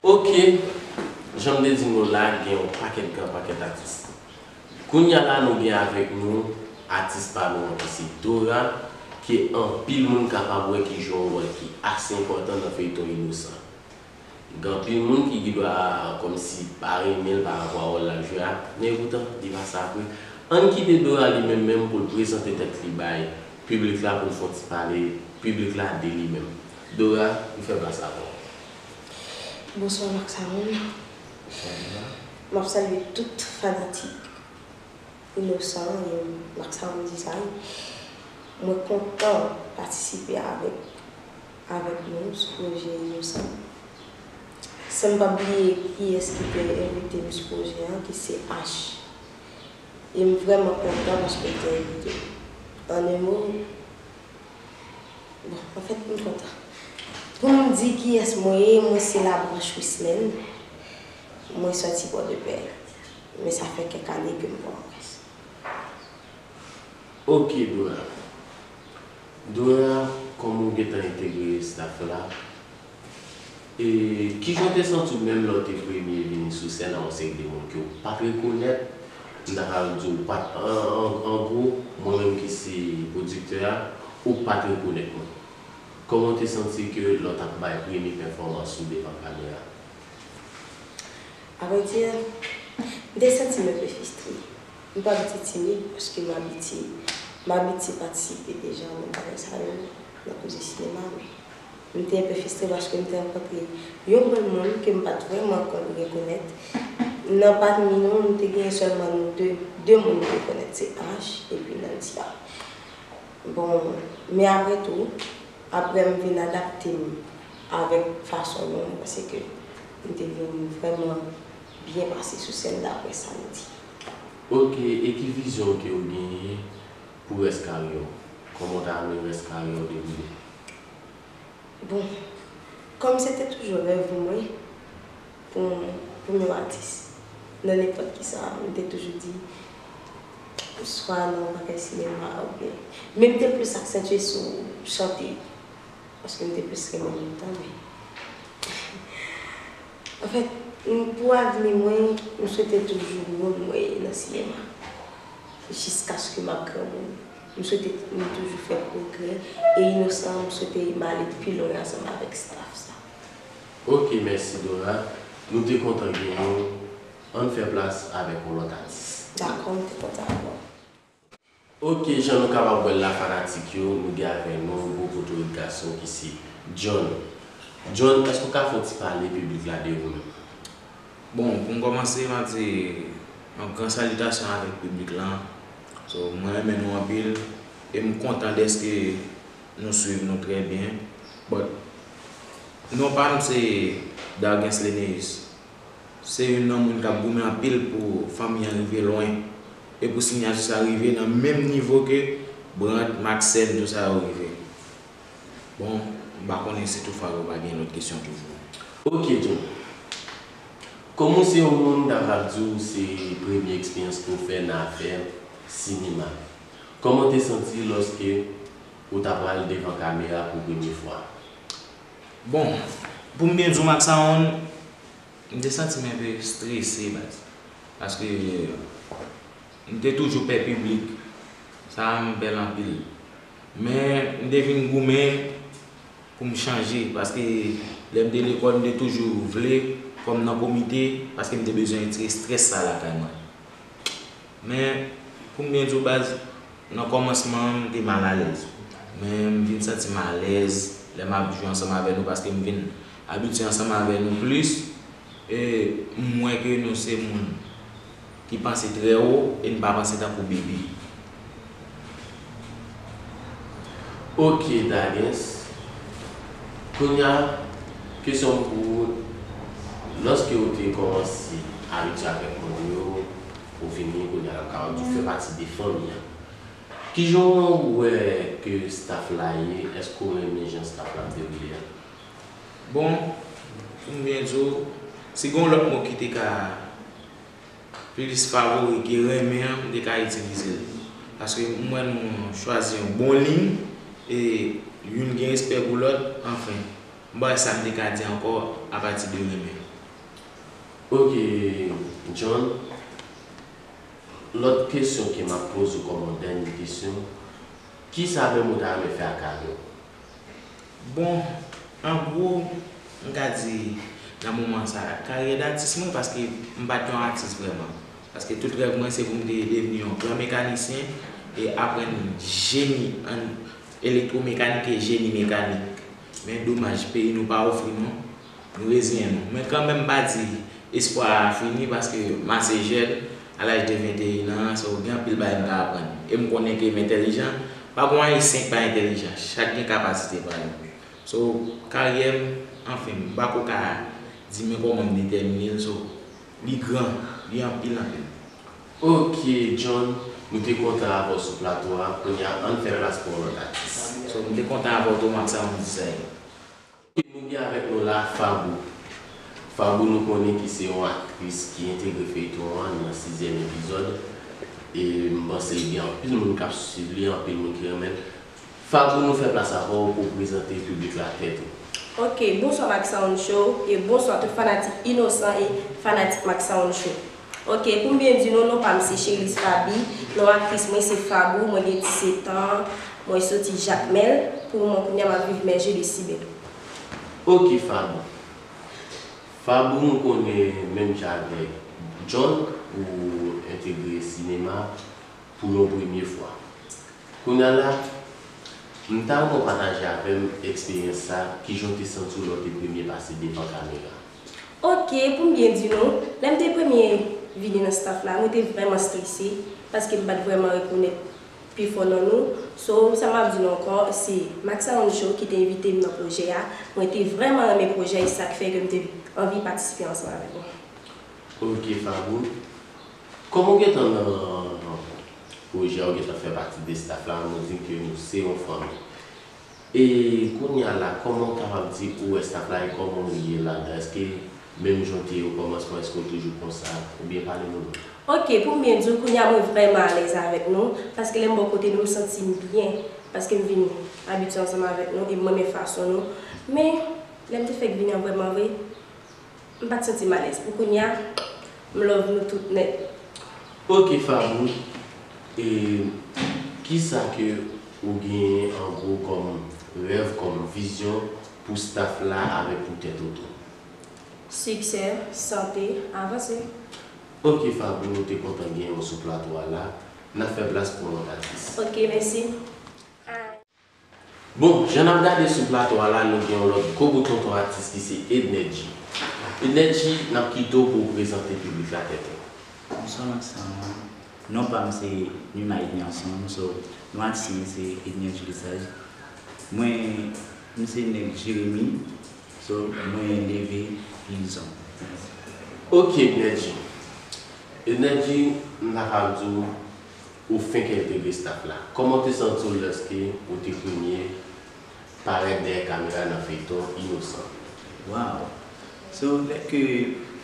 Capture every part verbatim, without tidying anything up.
Ok, jan m te di nou la, gen yon pakèt gran pakèt atis. Kounye a la, nou gen avèk nou atis pa nou an ki se Dora, ke anpil moun kapab wè ki jwe yon wòl ki ase enpòtan nan feyton Inosan. Gen anpil moun ki gen dwa kòmsi pa renmen l pa rapò a wòl l ap jwe a, men epoutan, li pa sa vre. Ann kite Dora li menm menm pou l prezante tèt li bay piblik la, pou l fè yon ti pale piblik la de li menm. Dora, m fè plas avè w. Bonswa Maxaron. Bonswa Dora. M ap salye tout fanatik Inosan, e Maxaron di sa wi. Mwen kontan patisipe avèk, avèk nou sou pwojè Inosan. San m pa bliye kiyès ki te envite m sou pwojè an, ki se H. E m vrèman kontan paske l te envite m. An en mo, bon, anfèt, m kontan. Pou m di kiyès mwen ye, mwen se Labranche Wislen. Mwen sòti Pòdepè. Men sa fè kèk ane ke m pa an près. Ok, Dora. Dora, kòman w gentan entegre staff la? E kijan w te santi w menm lè w te premye vini sou sèn ak yon seri de moun ke w pa t rekonèt? M ta ka di w pa t, an, an, an gwo, mwen menm ki se pwodiktè a, ou pa t rekonèt mwen. Kòman w te santi ke lè w t ap bay premye pèfòmans ou devan kamera? Avrèdi, m te santi m enpe fristre. M pa abitye timid paske m abitye, m abitye patisipe deja nan bagay sa yo, nan koze sinema, men m te enpe fristre paske m te rankontre yon bann moun ke m pa t vrèman konn rekonèt. Nan pami nou, m te gen sèlman nou de, de moun m rekonèt, se H epi Nancy a. Bon, men apre tou, apre m vin adapte m avèk fason nou, m panse ke m te vin vrèman byen pase sou sèn dapre sa m di. Ok, e ki vizyon ke w genyen pou rès karyè w? Kòman w ta renmen rès karyè w dewoule? Bon, kòm se te toujou rèv mwen pou, pou m yon atis, nan nenpòt kisa, m te toujou di, swa nan yon bagay sinema oubyen, men m te plis aksantye sou chante, paske m te plis renmen lontan, men anfèt, m, pou avni mwen, m swete toujou moun mwen ye nan sinema, jiskaske m ap granmoun. M swete nou toujou fè pwogrè, e Inosan, m swete m ale pi lwen ansanm avèk staff sa. Ok, mèsi Dora. Nou te kontan genyen w. Ann fè plas avèk yon lòt atis. Dakò, m te kontan avè w. Ok, jan nou kapab wè l la, fanatik yo, nou gen avèk nou yon gwo potorik gason ki se John. John, èske w ka fè yon ti pale piblik la de ou menm? Bon, pou m kòmanse, m ap di yon gran salitasyon avèk piblik lan. So, mwen renmen nou anpil e m kontan dèske nou swiv nou trè byen. But, non pa m se Dargens Leneus. Se youn nan moun k ap goumen anpil pou fanmi an rive lwen. E pou sinyati sa rive nan menm nivo ke Brand, Maxène, tout sa yo rive. Bon, m pa konnen si toutfwa ke w pa gen lòt kesyon toujou. Ok, John. Kòm ou se yon moun, m ta pral di w se premye eksperyans ke w fè nan afè sinema. Kòman w te santi w lòske ou ta pral devan kamera pou premye fwa? Bon, pou m byen di w, Maxaron, m te santi m enpe strese, baz. Paske m te toujou pè piblik. Sa a, m pè l anpil. Men, m te vin goumen pou m chanje, paske lè m te lekòl, m te toujou vle fò m nan komite, paske m te bezwen retire estrès sa lakay mwen. Men, pou m byen di w, baz, nan kòmansman an, m te malalèz. Men, m vin santi m alèz lè m ap jwe ansanm avè nou, paske m vin abitye ansanm avè nou plis. E m wè ke nou se moun ki panse trè wo e n pa panse tankou bebe. Ok, Dargens. Kounye a, kesyon m pou ou, lòske ou te kòmanse abitye avèk moun yo, ou vini, kounye a, n ap kapab di ou fè pati de fanmi an. Kijan w wè ke staff la ye? Èske w renmen jan staff la ap dewoule a? Bon, pou m byen di w, si gen yon lòt mo ki te ka plis favori ke renmen an, m te ka itilize l. Paske m wè nou chwazi yon bon liy, e youn gen respè pou lòt, anfen, m pa wè sa m te ka di ankò apati de renmen. Ok, John, lòt kesyon ke m ap poze w kòm yon dènye kesyon, kisa menm ou ta renmen fè ak karyè w? Bon, an gwo, m ka di nan moman sa, karyè datis mwen, paske m pa t yon atis vrèman. Paske tout rèv mwen se pou m te devni yon gran mekanisyen e aprann jeni an elektwomekanik e jeni mekanik. Men domaj, peyi nou pa ofri nou, nou reziyen nou. Men kanmenm, m pa di espwa a fini, paske m ase jèn, a laj de venteyen an, so gen anpil bagay m ka aprann. E m konnen ke m entèlijan, pa gen yon Ayisyen ki pa entèlijan, chak gen kapasite pa yo. So, karyè m, anfen, m pako ka di men kòman m detèmine l, so, li gran, li anpil, anpil. Ok, John, nou te kontan avè w sou plato a, kounye a ann fè plas pou yon lòt atis. So, m te kontan avè w tou, Max Sound Design. Nou gen avèk nou la Fabou. Fabou, nou konnen ki se yon aktris ki entegre feyton an nan sizyèm epizòd. E m panse gen anpil moun k ap swiv li, anpil moun ki renmen l. Fabou, nou fè plas avè w pou w prezante piblik la tèt ou. Ok, bonswa Max Sound Show e bonswa tout fanatik Inosan e fanatik Max Sound Show. Ok, pou m byen di nou, non pa m se Cherise Faby, non aktris mwen se Fabou, mwen gen disèt an, mwen soti Jakmèl, pou moman kounye a m ap viv Mèje de Sibèl. Ok Fabou. Fabou, nou konnen menm jan avèk John, ou entegre sinema pou yon premye fwa. Kounye a la, m ta renmen w pataje avè m eksperyans sa, kijan w te santi w lè w te premye pase devan kamera? Ok, pou m byen di nou, lè m te premye vini nan staff la, mwen te vrèman strese, paske m pa t vrèman rekonèt pi fò nan nou. So, sa m ap di nou ankò, se Max Sound Show ki te envite m nan pwojè a. Mwen te vrèman renmen pwojè e sa k fè ke m te anvi patisipe ansanm avèk nou. Ok Fabou, kòm ou gentan nan pwojè a, ou gentan fè pati de staff la, nou di ke nou se yon fanmi. E kounye a la, kòman w kapab di ou wè staff la e kòman w ye ladan? Èske menm jan w te ye okòmansman, èske w toujou konsa? Oubyen pale nou. Ok, pou m byen di w, kounye a mwen vrèman alèz avèk nou, paske lè m bò kote nou, m santi m byen, paske m vin abitye ansanm avèk nou e m renmen fason nou. Men, lè m te fèk vini an vrèman vre, m pa t santi m alèz. Pou kounye a, m love nou tout nèt. Ok Fabou, e kisa ke ou genyen an gwo kòm rèv, kòm vizyon pou staff la avèk pou tèt ou tou? Siksè, sante, avanse. Ok Fabou, nou te kontan genyen w sou plato a la. N ap fè plas pou yon lòt atis. Ok, mèsi. Bon, jan n ap gade sou plato a la, nou gen yon lòt gwo bout tonton atis ki se Ednergy. Ednergy, n ap kite w pou w prezante piblik la tèt ou. Bonswa Max Sound. Non pa m se Numa Ednerson, so, non atis mwen se Ednergy Lesage. Mwen, m se nèg Jeremi, so, mwen leve Prizon. Ok Ednergy. Ednergy, m ta ka di w, ou fenk entegre staff la. Kòman w te santi w lèske ou te premye parèt dèyè kamera nan feyton Inosan? Wow! So, lè ke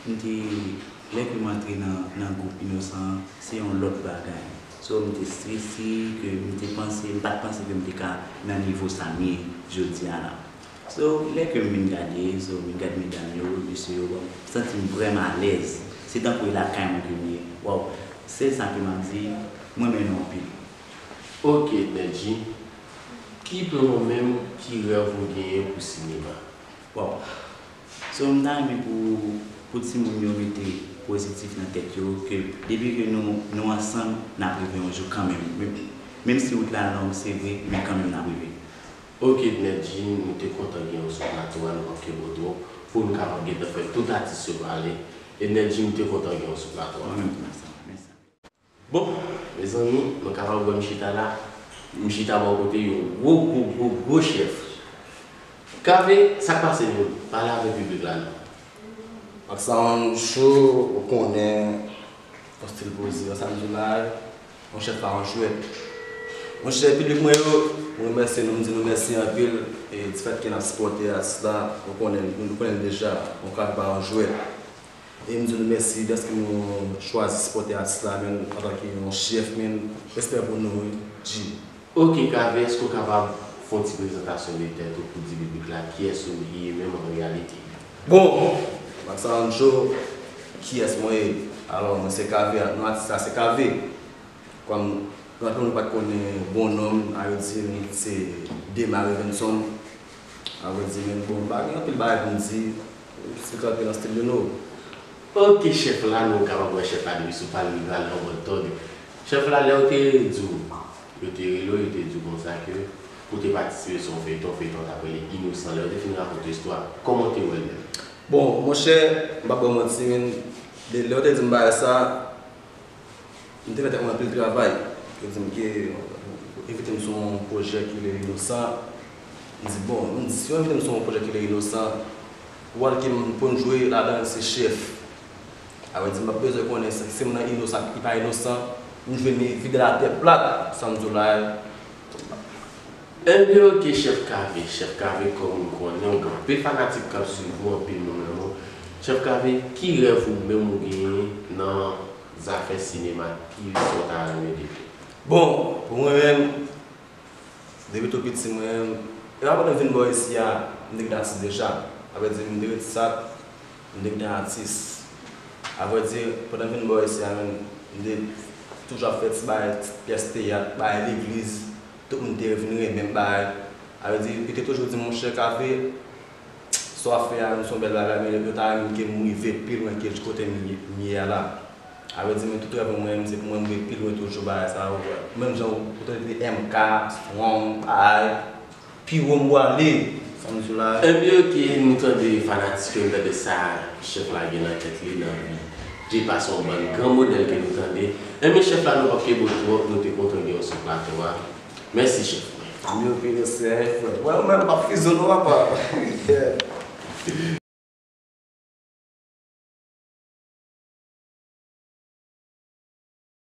m te, lè ke m antre nan, nan gwoup Inosan an, se yon lòt bagay. So, m te strese, ke m te panse, m pa t panse ke m te ka nan nivo sa m ye jodi a la. So, lè ke m vin gade, so, m vin gade medam yo, mesye yo, bon, m santi m vrèman alèz. Se tankou e lakay mwen ke m ye. Wow! Sèl sa ke m ap di, mwen renmen nou anpil. Ok Ednergy, ki plan w menm, ki rèv ou genyen pou sinema? Wow! So, m ta renmen pou, pou timoun yo mete pozitif nan tèt yo, ke depi ke nou, nou ansanm, n ap rive yon jou kanmenm. Menm, menm si wout la long, se vre, men kanmenm n ap rive. Ok Ednergy, nou te kontan gen w sou plato a, nou p ap kenbe w twòp, pou nou kapab gentan fè tout atis yo pale. Ednergy, nou te kontan gen w sou plato a. Mwen menm tou, Max Sound. Mèsi. Bon, mezanmi, nou kapab wè m chita la. M chita bò kote yon gwo, gwo, gwo, gwo chèf. Kave, sa k pase menm? Pale avèk piblik la non. Max Sound Show, ou konnen, yon stil poze, sa m di w la, yon chèf pa yon jwèt. Monchè, piblik mwen yo, m remèsye nou, m di nou mèsi anpil, e difèt ke n ap sipòte atis la, nou konnen, nou konnen l deja, yon Kave pa yon jwèt. E m di nou mèsi dèske nou chwazi sipòte atis la, men antanke yon chèf, men respè pou nou, wi, G. Ok Kave, èske w kapab fè yon ti prezantasyon de tèt ou pou di piblik la kiyès ou ye menm an reyalite? Bon, Max Sound Show, Kiyès mwen ye? Alò, mwen se Kave, non atis la se Kave. Kòm anpil moun pa t konnen bon non m, a yo di m se Dema Revenson. A vrè di, men bon, m pa gen anpil bagay pou m di, m stil kanpe nan stil youn o. Ok, chèf la, nou kapab wè chèf la depi sou pal rival an mòd tòg. Chèf la, lè yo te di w, yo te rele w, yo te di w konsa ke pou te patisipe sou yon feyton, feyton t ap rele Inosan. Lè yo te fin rakonte istwa, kòman w te wè l menm? Bon, monchè, m p ap ba w manti, men, de lè yo te di m bagay sa, m te fè tèt mwen anpil travay. Yo di m ke, yo envite m sou yon pwojè ki rele Inosan. M di, bon, m di, si yo envite m sou yon pwojè ki rele Inosan, wòl ke m pou m jwe ladan l se chèf. A vrè di, m p ap bezwen konnen si se moun nan inosan ki pa inosan, m jwenn li vide atè plat, sa m di w la a. Ebyen ok, chèf Kave, chèf Kave, kòm nou konnen w gen anpil fanatik k ap swiv ou, anpil moun renmen w. Chèf Kave, ki rèv ou menm ou genyen nan zafè sinema, ki sa w ta renmen depi? Bon, pou mwen menm, depi tou piti mwen menm, epa pandan m vin bò isi a, m te gentan atis deja. A vrè di, m te ret sat, m te gentan atis. A vrè di, pandan m vin bò isi a menm, m te toujou ap fè ti bagay, ti pyès teyat, bagay legliz, tout moun te vin renmen m bagay. A vrè di, yo te toujou di m, monchè Kave, sa w ap fè a menm se yon bèl bagay, men yo ta renmen ke m rive pi lwen ke kote m ye a la. A vrè di, mwen tout rèv mwen, se pou mwen m rive pi lwen toujou bagay sa yo. Menm jan ou tande M K, Strong, bagay, pi wo m pwale, sa m di w la. Ebyen ok, nou tande fanatik yo, nou tande sa chèf la gen nan tèt li, l anvi depase yon bann gran modèl ke nou tande. Ebyen chèf la, nou p ap kenbe w twòp, nou te kontan gen w sou plato a. Mèsi chèf mwen. Ebyen ok, mèsi frè. Wè ou menm, m ap fizo non papa.